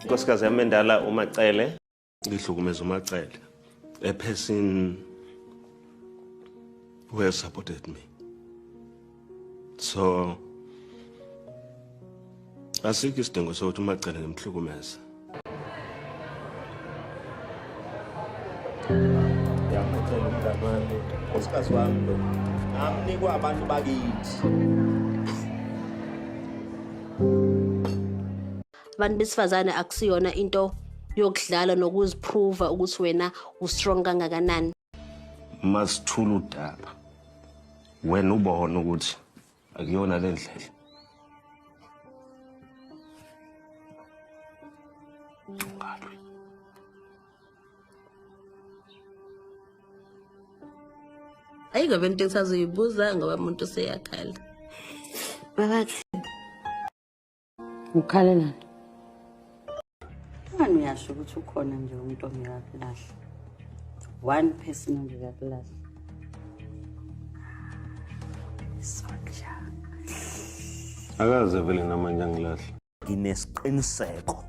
Inkosikazi yami endala uMacele ngihlukumeza uMacele, a person who has supported me. So asikho isidingo sokuthi uMacele ngimhlukumeze. Yamacela umngane wami, unkosikazi wami lo. Ngamnikwa abantu bakithi. Abantu besifazane akusiyona into yokudlala nokuziprova ukuthi wena ustrong kangakanani. Masithula udaba, wena ubona ukuthi akuyona le ndlela. Ungalwi. Ayikho vele into engisazoyibuza ngoba umuntu useyakhala. Babakhe. Ukhalelani? Ngani uyasho ukuthi ukhona nje umuntu ongeke akulahla. One person ongeke akulahla. Soja. Akaze vele namanje angilahla. Nginesiqiniseko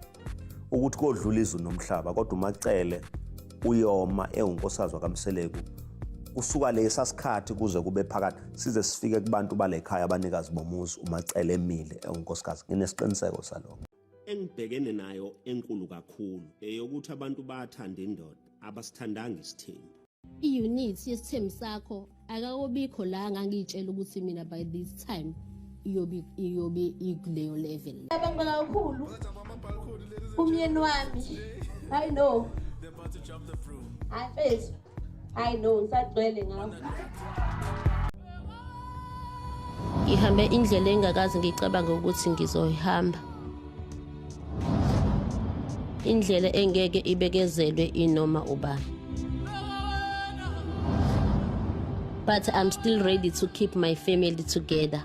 ukuthi kodlula izulu nomhlaba kodwa uMacele uyoma ewunkosikazi wakaMseleku kusuka lesa sikhathi kuze kube phakathi size sifike kubantu bale khaya abanikazi bomuzi uMacele emile ewunkosikazi. Nginesiqiniseko salokho. Engibhekene nayo enkulu kakhulu eyokuthi abantu bayathanda indoda, abasithandanga isithembu. I-unit yesithembu sakho akakobikho la ngangiyitshela ukuthi mina by this time iyobe ikuleyo level. Ngiyabonga kakhulu umyeni wami. I know. Hayi mfethu. I know ngisagcwele ngawo. Ngihambe indlela engakaze ngicabange ukuthi ngizoyihamba. Indlela engeke ibekezelwe inoma ubani. But I'm still ready to keep my family together.